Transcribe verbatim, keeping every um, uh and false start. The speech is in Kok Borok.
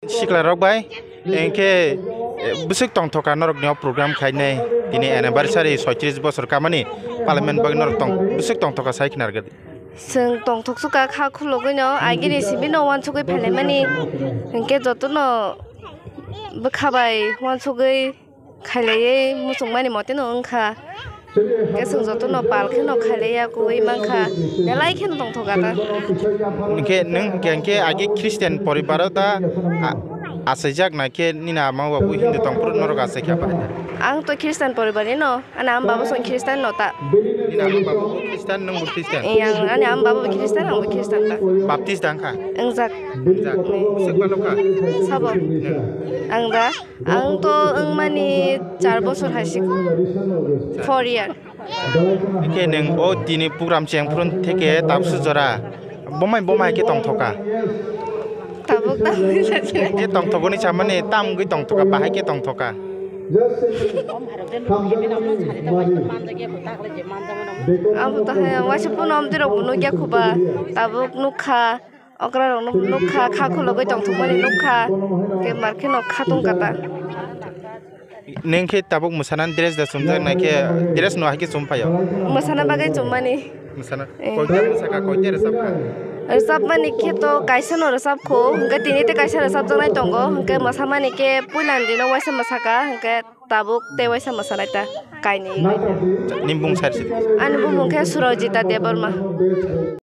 Sikla rok bai, engke, eh, bwswk tongthoka norok ni o program khainai, tini anniversary soitris bosor kamani parliament bagwi norok tong, bwswk tongthoka sai khna rwgwdi. Chwng tongthok suka kha khulogwi no, agini simi no uansugwi phailaimani, hinkhe jotono bwkha bai uansugwi khailaiwi muchungmani mote no wngkha. Hinkhe chwng jotono pal kheno khailaiya, kuwi mankha, belai kheno tongthok gata. Hinkhe nwng hinkhe, hinkhe agi Christian poribaro ta, a-, achaijak na khe nini ama babu Hindu tong phuru norok achaikha bahai da? Ang to Christian poribarni no, ani ama babu song Christian no ta. Nini ama babu bo Christian, nwng bo Christian? Iya, ani ama babu bo Christian, ang bo Christian ta. Baptist da wngkha? Wngjak. Wngjak. Swk mano kha? Sabo? Nwng? Ang da? Ang to wngmani char bosor hai sikho. Four year. Hinkhe nwng o tini program cheng phuru theke tabsu jora bomai bomai khe tongthoka? Tabuk tabuk khe tongthogoni samani tam wngwi tongthoka, bahai khe tongthoka? Abo to hai waisa punom tirok bo nukya khuba, tabuk nukha. Okra rok nuk-, nukha, kha khulogwi tongthokmani nukha, khe mar kheno kha tongkha ta. Neng khe tabuk mwsana dress da chumjak nai khe dress no hai khe chum phaio? Mwsana bagwi chummani. Mwsana. Eh. Koita mwsakha, koita rwchapkha? Rwchapmani khe to kaisa no rwchapkho, hwnkhe tini tei kaisa rwchapjaknai tongo, hwnkhe mwsamani khe puilani dino waisa mwsakha, hwnkhe tabuk tei waisa mwsanai ta kainwi. Ni bumung sari se? Ani bumung khe Surajita Debbarma.